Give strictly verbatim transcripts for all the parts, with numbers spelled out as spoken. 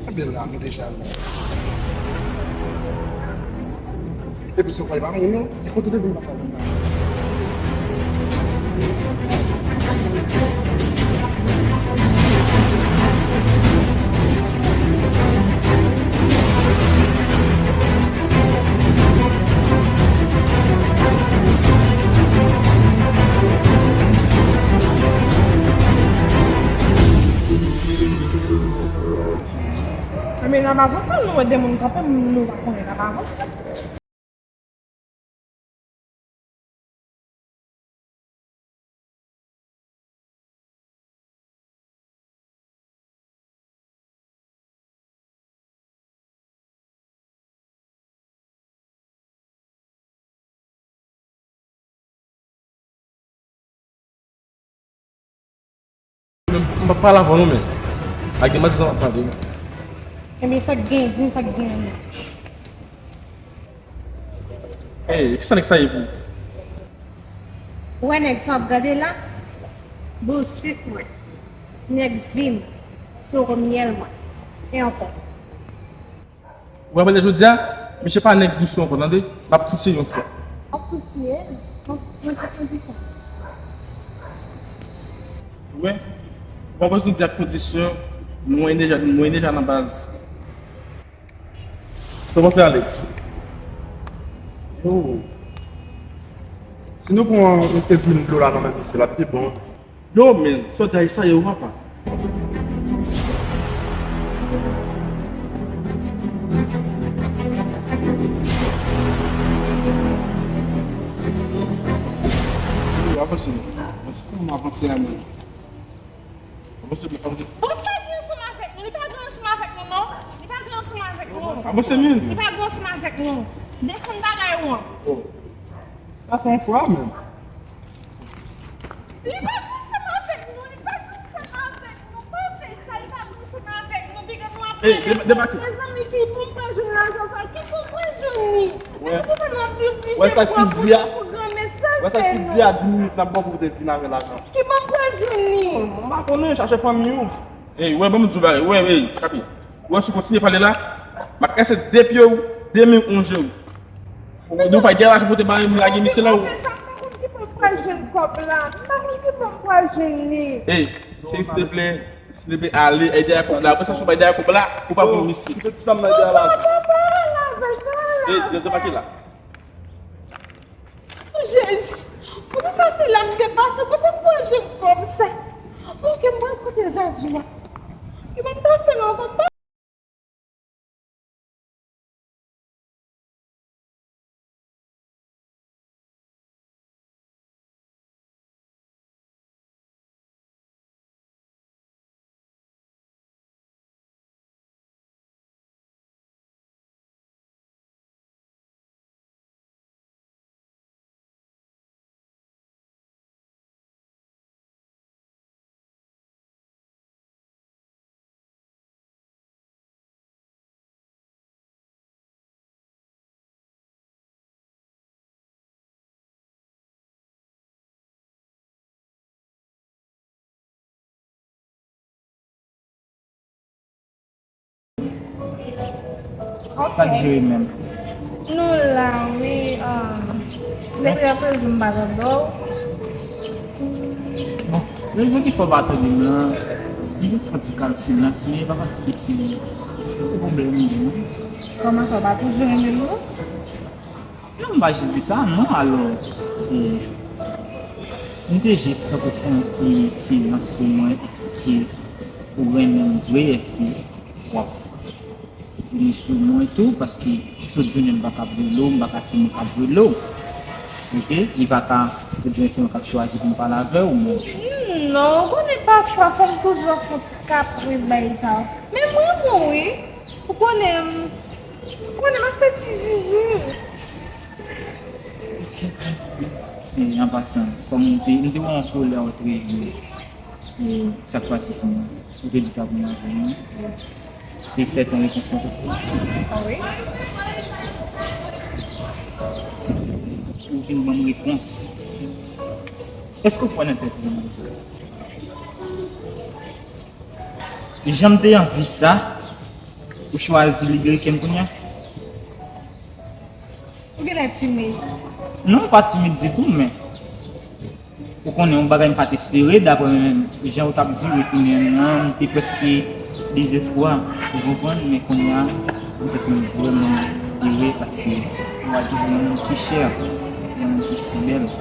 Bèl la, nou deja la. Epi se kwè pa menm non, e kote te vin pase avè m la. Men n ap avanse, nou wè de moun kanpe, nou pa konnen n ap avanse. M p ap pale avè w non, men. Ak demoiselle sa m ap pale. Ebyen, sa k gen, di m sa k gen an. Ey, kisa nèg sa ye pou ou? Ou wè nèg sa w ap gade la? Bouchik mwen. Nèg vi m. Siro myèl mwen. E ankò. Ou wè pandan jodi a, misye pa nèg dous ankò, tande? M ap touche yon fwa. W ap touche? Mwen, mwen te kondisyon. Ou wè? Ou pa bezwen di ak kondisyon, mwen deja, mwen deja nan baz. Sa w panse, Alex? Oh. Si nou pran yon kenz mil dola nan men misye, l ap pi bon. Yo, men, sa w di a, sa ye, papa? Yo, avanse, men. Avanse, kòman avanse a, men? Avanse, men, avanse. Bon, sa gen ansanm avèk nou, li pa gen ansanm avèk nou, non. Li pa gen ansanm avèk nou. Avanse, men. Li pa gen ansanm avèk nou. Desann bagay ou an. Oh. Sa se yon fwa, men. Li pa gen ansanm avèk nou, li pa gen ansanm avèk nou. Pa fè sa, li pa gen ansanm avèk nou. Piga nou ap pale. Ey, deba-, debake. Se zanmi ki pou m pral jwenn lajan sa, ki pou m pral jwenn li. Wè. Epi sa nou ap viv pi jèn pou granmèt sa. Wè sa k pi di a, di minit n ap ba w pou w te vin avè lajan. Ki pou m pral jwenn li. M pa konnen, chache fanmi w. Ey, wè, ban m di w bagay. Wè, ey, kapi. Wè, si w kontinye pale la, m ap kase de pye w, de men w, yon je w. Ou di w pa gen lajan pou w te bay m lage misye la, ou. Sa m pa konn ki pou m pral jwenn kòb la. M pa konn ki pou m pral jwenn li. Ey, cheri, silteplè, silteplè, ale, ay dèyè kòb la. Apre sa, si w bay dèyè kòb la, ou pa konn misye. Kite ti dam nan dèyè la. Ey, de, debake la. Jezi, poukisa se la m te pase? Kote m pral jwenn kòb sa? Oke, m pral kote Zazou a. Ki bon m ta fè la ankò? Sa k jere menm? Nou la, wi. Ah, depi apre jou m pa tande w. Bon, rezon ki fè w pa tande m lan, m jis fè yon ti kal silans, men e pa fatige, se yon pwoblèm m gen, non. Kòman sa, w pa toujou renmen m, non? Non, m pa jis di sa, non, alò, e, m te jis tankou fè yon ti silans pou mwen, èske ou renmen m vre, èske w ap vini sou mwen tou, paske tout jounen m pa ka rele w, m pa ka se mwen k ap rele w. Oke? Li pa ka tout jounen se mwen k ap chwazi pou m pale avè w, men. Hmm, non, ou konnen pafwa fò m toujou ap fè yon ti kapris bagay sa yo. Men m renmen w, wi. Ou konnen, ou konnen m ap fè ti zuzu. E, an pasan, kòm m te, m te wè w an kolè, w te rele. E sa k pase pou mwen? Ou te di w t ap vin avè mwen. Se sèten repons lan. Ah wi? Ou fin ban m repons. Èske w kwè nan tèt ou menm? Jan m te anvi sa, Ou chwazi libere kè m kounye a? Ou genlè timid. Non, m pa timid ditou, men ou konnen yon bagay m pa t espere, daprè jan w t ap vire tounen an, m te prèske dezespwa, ou konprann, men kounye a, m santi m vrèman ere paske w al jwenn yon moun ki chè, yon moun ki si bèl.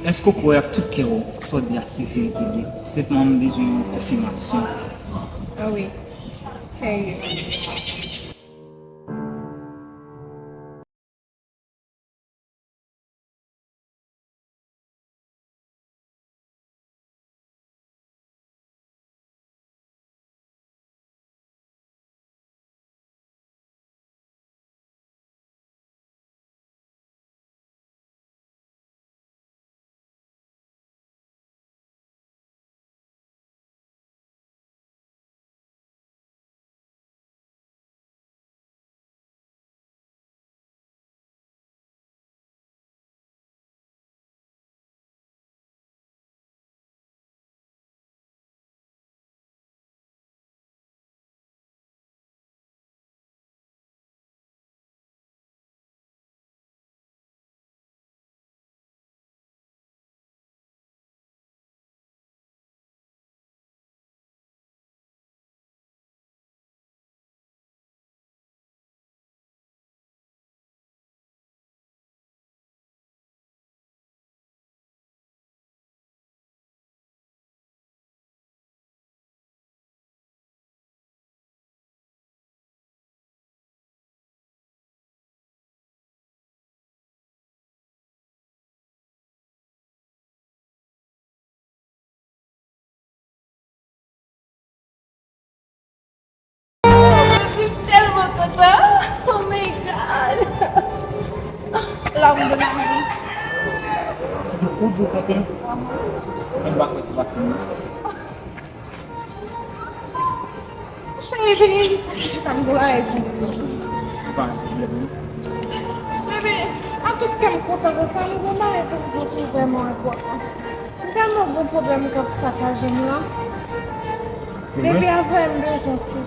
Èske w kwè ak tout kè w sa w di a se verite vre? Senpman m bezwen yon konfimasyon. Ah wi. Serye. Mwen tèlman kontan. Oh my God. L'homme de ma vie. Ou di w kontan? Mwen pa kwè se pa fini. Cheri, vini, vini, fòk ou chita, m gon bagay pou w di. Pa gen pwoblèm, non. Bebe, an tout kè m kontan konsa, m gon bagay pou m di w ki vrèman enpòtan. M tèlman gon pwoblèm k ap sakaje m la. Se vre? Depi avè m bezwen ti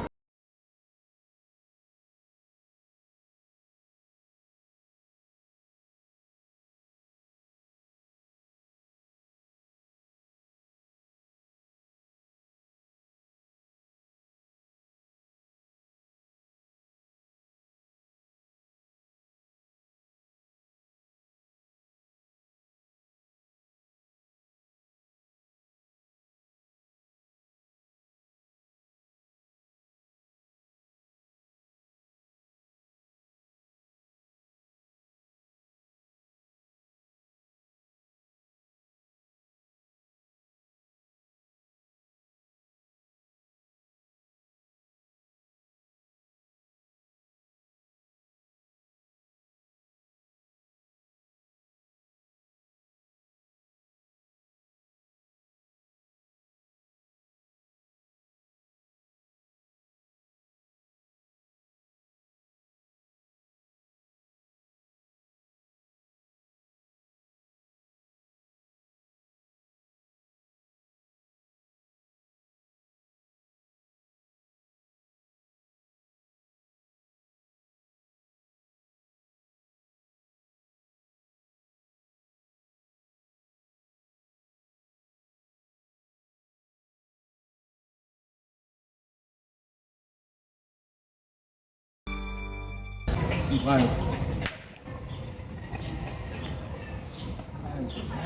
Ay,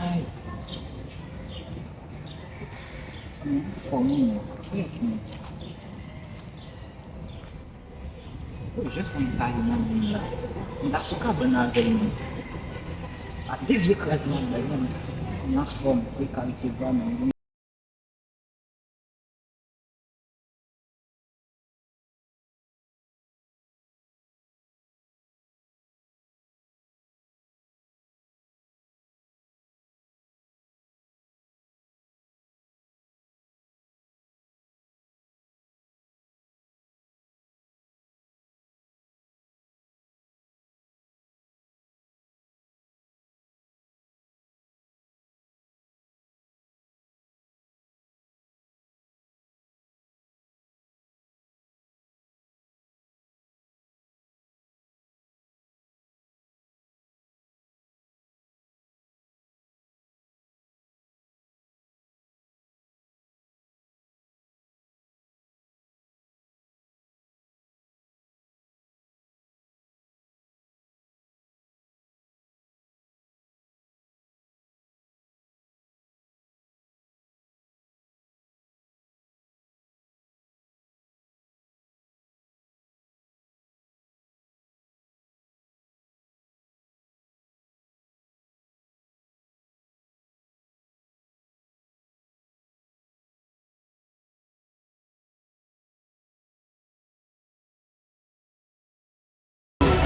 ay. Fanm nan fò, men. O, jan fanm sa ye nan men m la. M ta sou kabann avè l, men. A de vye kraz m ap bay, men. Fanm nan anfòm, li ka resevwa, men.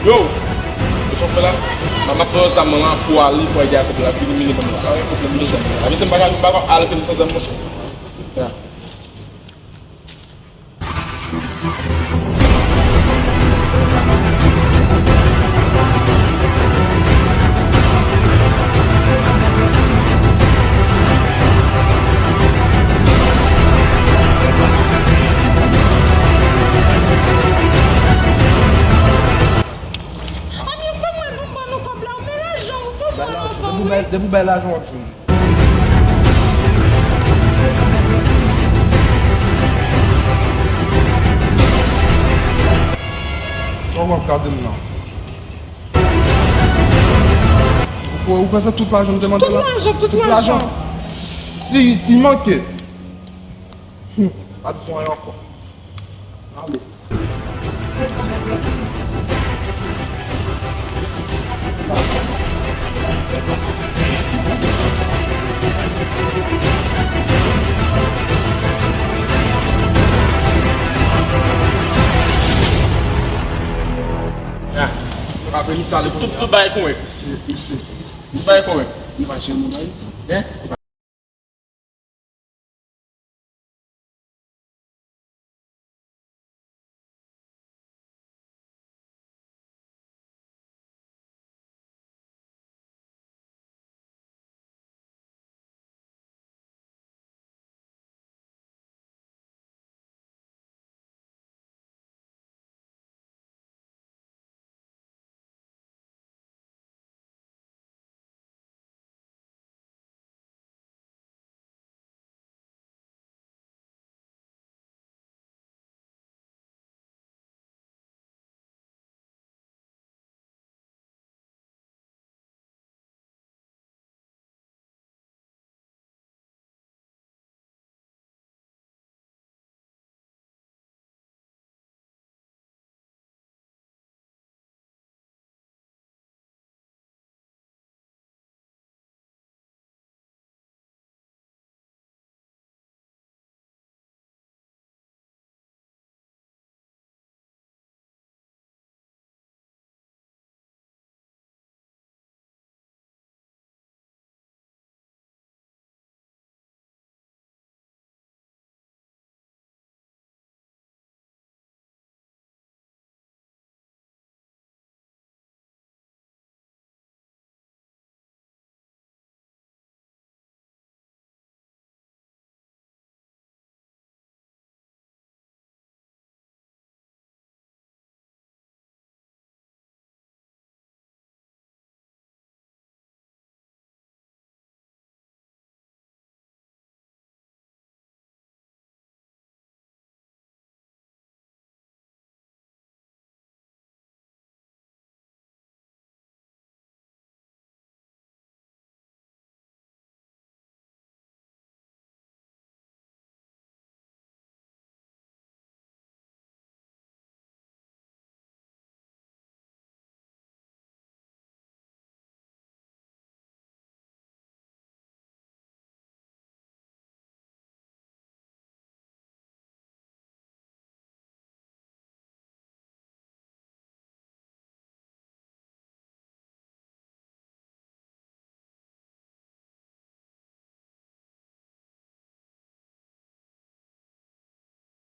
Yo! Yo sa w fè la? M ap pran zam mwen an pou ale, pou al di a kòb la, vini, vini, vini. Pa gen pwoblèm, vini, zam. Avè se m pa ka, m pa ka al, vini san zam, monchè. Ya. Anmye, fè mwen pou m ban nou kòb la, men lajan ou, fè mwen ankò, wi. Depi w bay, depi w bay lajan w ap jwenn. Sa w ap gade m nan? Ou kwè, ou kwè se tout lajan m te mande la? Tout lajan, tout lajan. Si, si manke. Hmm, pa bezwen ankò. Ale. Ah, pa vle m sale pou tout, tout bagay korèk. Mesi, mesi. Tout bagay korèk. M pa janm bay. Hein?